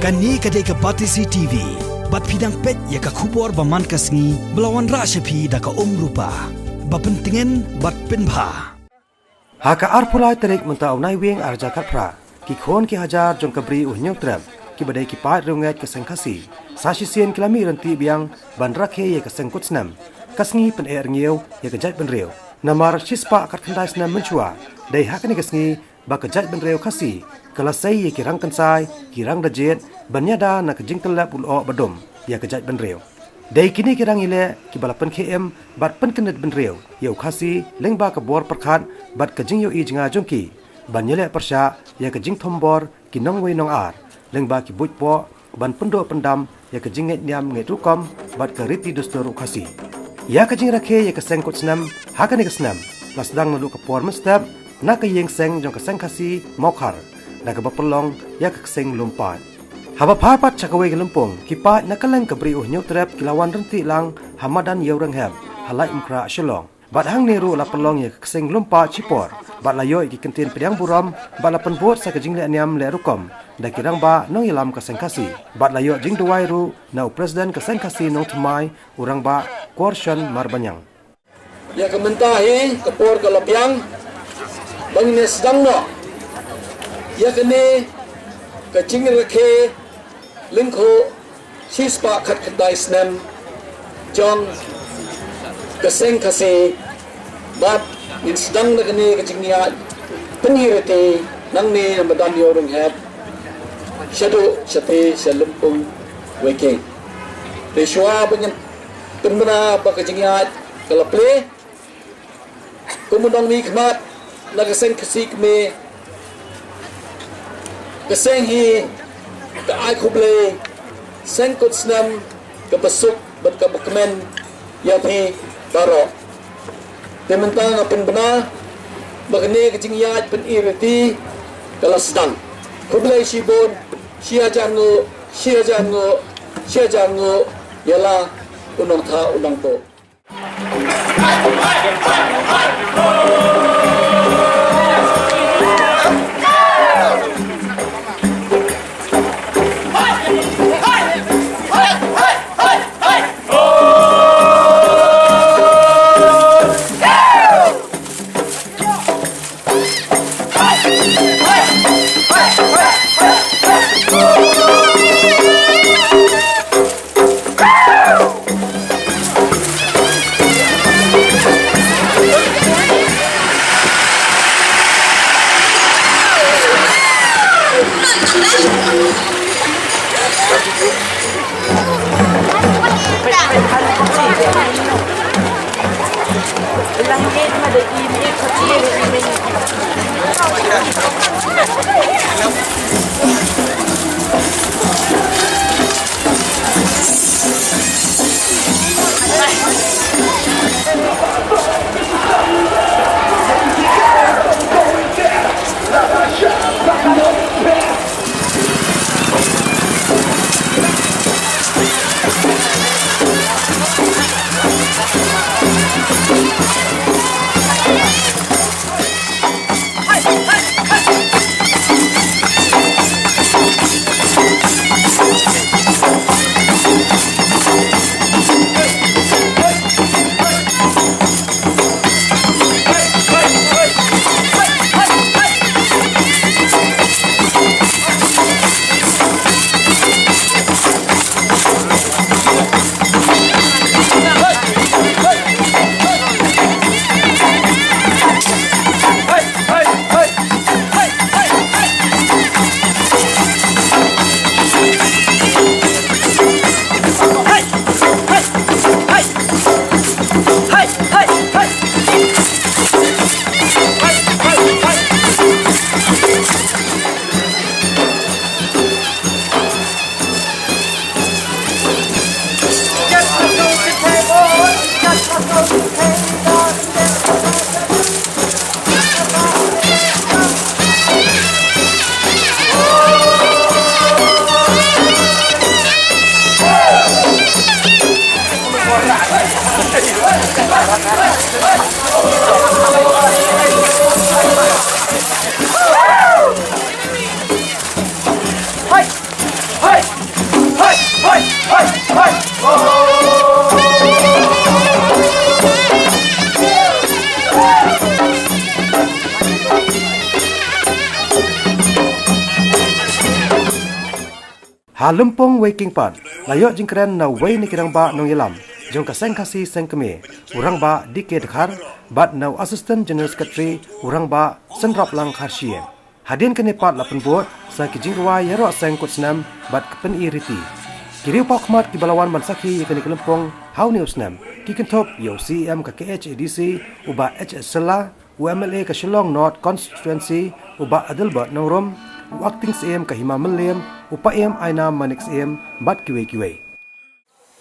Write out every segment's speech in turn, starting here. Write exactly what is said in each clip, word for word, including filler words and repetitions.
Kane ka dei ka Batesi T V. Bad phi dang peit ïa ka khubor ba man ka sngi ba la wanrah sha phi da ka Umrupa. Ba pyntngen bad pynbha. Ha ka arphew lai tarik mynta u Naiwieng arhajar khatphra, ki khun ki hajar jong ka Bri u Hynñiewtrep, kiba dei ki paid riewngeit ka seng Khasi, sa shisien ki la mih ryntih biang ban rakhe ïa ka seng kut snem, ka sngi pyneh rngiew ïa ka jaitbynriew. Namar shispah khatkhyndai snem mynshuwa, dei ha kane ka sngi ba ka jaitbynriew Khasi ka la sei ïa ki rangkynsai, ki rangdajied ban ïada na ka jingtyllep u lyoh ba dum ïa ka jaitbynriew. Dei kine ki rangïaleh kiba la pynkhie im bad pynkyndit bynriew ïa u Khasi lyngba ka bor pyrkhat bad ka jingïohi jngai jong ki ban ïaleh pyrshah ïa ka jingthombor ki nongwei nongar lyngba ki buit poh ban pynduh pyndam ïa ka jingngeit niam ngeit rukom bad ka riti dustur u Khasi. Ïa ka jingrakhe ïa ka seng kut snem ha kane ka snem la sdang naduh ka por mynstep na ka ïing seng jong ka seng Khasi Mawkhar, da kaba pynlong ïa ka ksing lum paid. Haba phai pat sha kawei ka lympung, ki paid na kylleng ka Bri u Hynñiewtrep ki la wan ryntih lang ha madan Ïewrynghep ha Laitumkhrah Shillong. Bad hangne ruh la pynlong ïa ka ksing lum paid shipor. Bad la ïoh ïa ki kyntien pdiang burom bad la pynbud sa ka jingleh niam leh rukom da ki rangbah nongïalam ka seng Khasi. Bad la ïoh jingduwai ruh na u President ka seng Khasi Nongthymmai, u rangbah Korshon Marbaniang. Ïa ka mynta hi ka por ka la biang ba ngin ïa sdang noh ïa kane ka jingrakhe lyngkhuh shispah khatkhyndai snem jong ka seng Khasi. Bad ngin sdang da kane ka jingïaid pynïariti nangne na madan Ïewrynghep shaduh shatei sha lympung Weiking. Te shuwa ba ngin pynbna ba ka jingïaid ka la plie, kum u nongmihkhmat na ka seng Khasi kmie, ka seng hi ka ai khublei seng kut snem kaba suk bad kaba kmen ïa phi baroh. Te mynta nga pynbna ba kane ka jingïaid pynïariti ka la sdang. Khublei shibun, shi hajar nguh, shi hajar nguh, shi hajar nguh ïa la u nongthaw u nongtuh. Ha lympung wei kynpat la ïoh jingkren na uwei na ki rangbah nongïalam jong ka Seng Khasi Seng Kmie, u Rangbah D K Dkhar, bad na u Assistant General Secretary, u Rangbah Synraplang Kharshie. Hadien kane pat la pynbud sa ki jingrwai ïaroh seng kut snem bad ka pyni riti. Ki riewpawkhmat kiba la wan ban sakhi ïa kane ka lympung ha une u snem ki kynthup ïa u C E M ka K H A D C, u Bah H S Shylla, u M L A ka Shillong North Constituency, u Bah Adelbert Nongrum, u Acting C E M ka Hima Mylliem, u Paiem Ainam Manik Syiem, bad kiwei kiwei.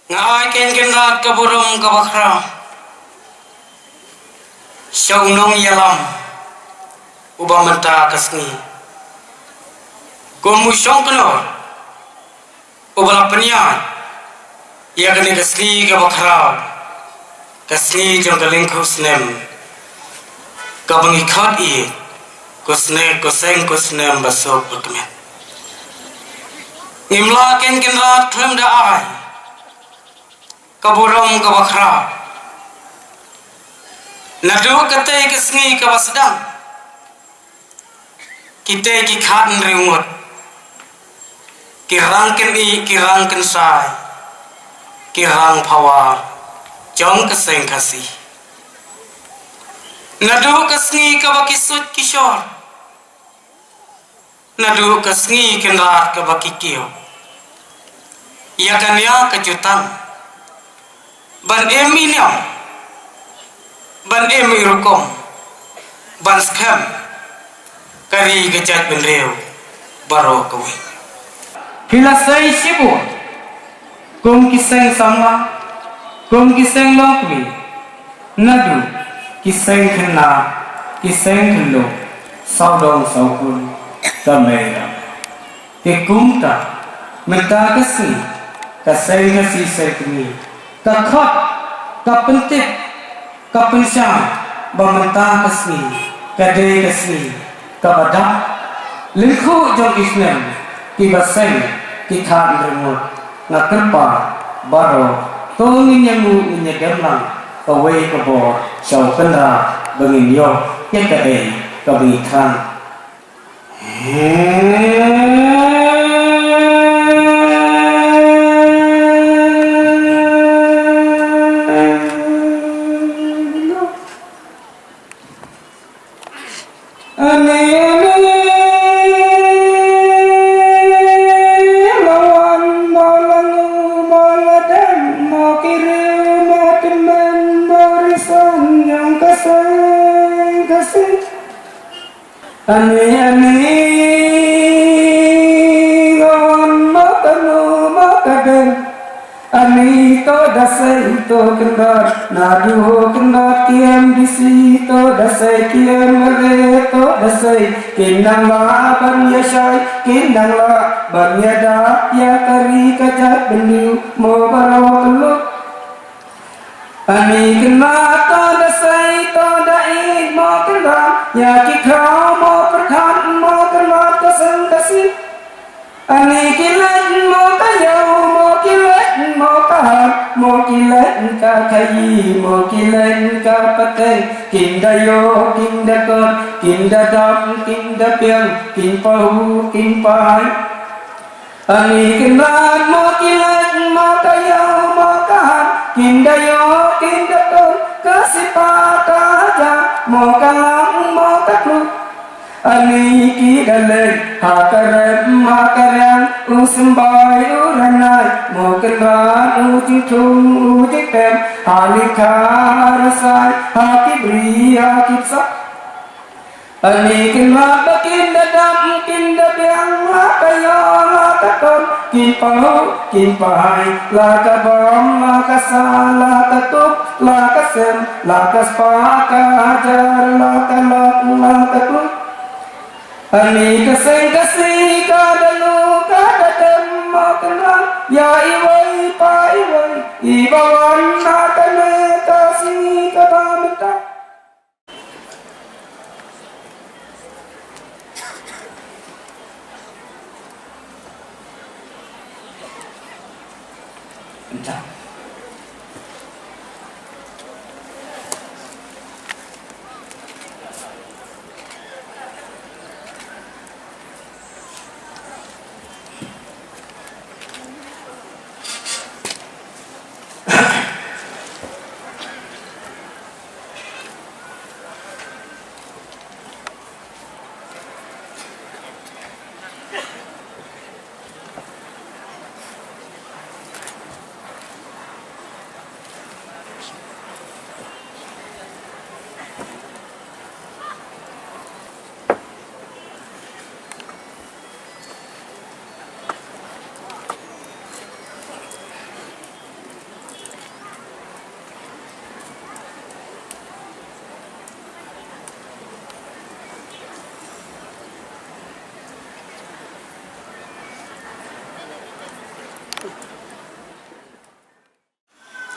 Nga ai kynrad ka burom kaba khraw sha u nongïalam uba mynta ka sngi, kum u shongknor uba la pynïaid ïa kane ka sngi kaba khraw, ka sngi jong ka lyngkhuh snem kaba ngi khot ïa ka sne, ka seng, ka snem ba suk ba kmen. Ngim lah kynrad khlem da ai ka burom kaba khraw. Naduh katei ka sngi kaba sdang, kitei ki khathynriew ngut ki rang kynrad, ki rang kynrad, ki rang pawar jong ka Seng Khasi. Naduh ka sngi kaba ki suit ki shor, naduh ka sngi kynrad kaba ki kiew ïa kane ka jutang ban im i niam, ban im i rukom, ban skhem ka ri ka jaitbynriew baroh kawei. Phi la sei shibun kum ki seng samla, kum ki seng longkmie, naduh ki seng khynnah, ki seng khyllung, sawdong sawkun, ka mei ram. Te kumta mynta ka sngi ka Seng Khasi Seng Kmie ka khot, ka pyntip, ka pynshai ba mynta ka sngi ka dei ka sngi kaba dap lyngkhuh jong ki snem kiba seng, ki khathynriew ngut. Nga kyrpad baroh to ngin ïanguh, ngin ïadem lang kawei ka bor sha u Kynrad ba ngin ïoh ïa kaei kaba ngi khrang. Ani, ani, lawan mo langu mo ladem mo kiri mo temen mo risan yang kasai kasai. Ani, ani, ngon ma kanu ma kadeng. Ani to da sei to Kynrad, naduh Kynrad ki M D C to da sei ki M L A to da sei. Kin nang lah ban ïa shai, kin nang lah ban ïa da ïa ka ri ka jaitbynriew mo baroh ka lok. Ani Kynrad to da sei to da ïeit mo Kynrad, ïa ki khraw mo pyrkhat mo Kynrad ka Seng Khasi. Ani ki leit mo ka ïew mo ki leit mo ka hat mo ki leit ka khaïi mo ki leit ka pateng, kin da ïoh kin da kot kin da dap kin da biang kin pahu kin pahai. Ani Kynrad mo ki leit mo ka ïew mo ka hat, kin da ïoh kin da kot, ka sipa ka hajar mo ka lang mo ka kluk. Ani ki da leit ha ka rep ha ka riang, u symbai u ranai mo Kynrad, u jingthung u jingtem, ha likha ha rasai, ha ki bri ha ki bsap. Ani Kynrad ba kin da dap kin da biang, la ka ïoh la ka kot, kin pahu kin pahai, la ka bam la ka sa, la ka tup la ka sem, la ka spah ka hajar, la ka lok la ka kluk. Ani ka Seng Khasi ka da lu ka da dem mo Kynrad, ïa iwei pa iwei iba wan ha kane ka sngi kaba mynta.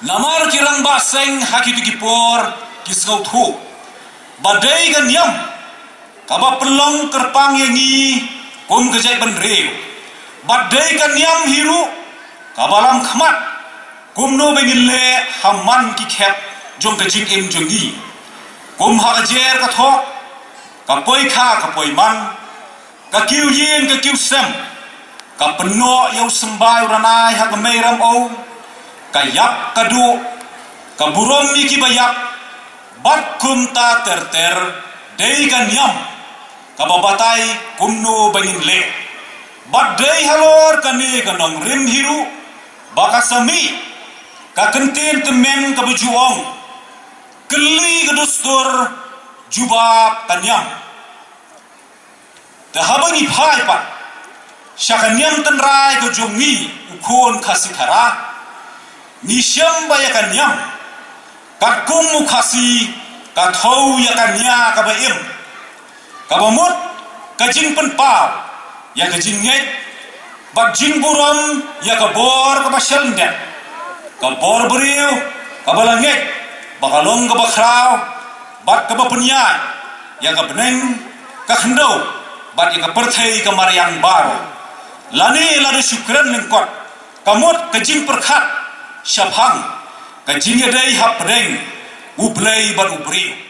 Namar ki rangbah seng ha kito ki por ki sngewthuh ba dei ka niam kaba pynlong kyrpang ïa ngi kum ka jaitbynriew, bad dei ka niam hi ruh kaba lam khmat kumno ba ngin leh ha man ki khep jong ka jingim jong ngi, kum ha ka jer ka thoh, ka poi kha ka poi man, ka kiew ïing ka kiew sem, ka pynnoh ïa u symbai u ranai ha ka mei ram o, ka ïap ka duh, ka burom ïa kiba ïap, bad kumta ter ter. Dei ka niam kaba batai kumno ba ngin leh, bad dei halor kane ka nongrim hi ruh ba ka sa mih ka kyntien tymmen kaba ju ong, kylli ka dustur, jubab ka niam. Te haba ngi phai pat sha ka niam tynrai ka jong ngi u khun Khasi Khara, ngi shem ba ïa ka niam katkum u Khasi ka thew ïa ka nia kaba im, kaba mut ka jingpynpaw ïa ka jingngeit bad jingburom ïa ka bor kaba shalyndet, ka bor briew kaba la ngeit ba ka long kaba khraw bad kaba pynïaid ïa ka bneng ka khyndew bad ïa ka pyrthei ka mariang baroh. Lane lada shu kren lyngkot, ka mut ka jingpyrkhat shaphang ka jingïadei hapdeng U Blei bad u briew.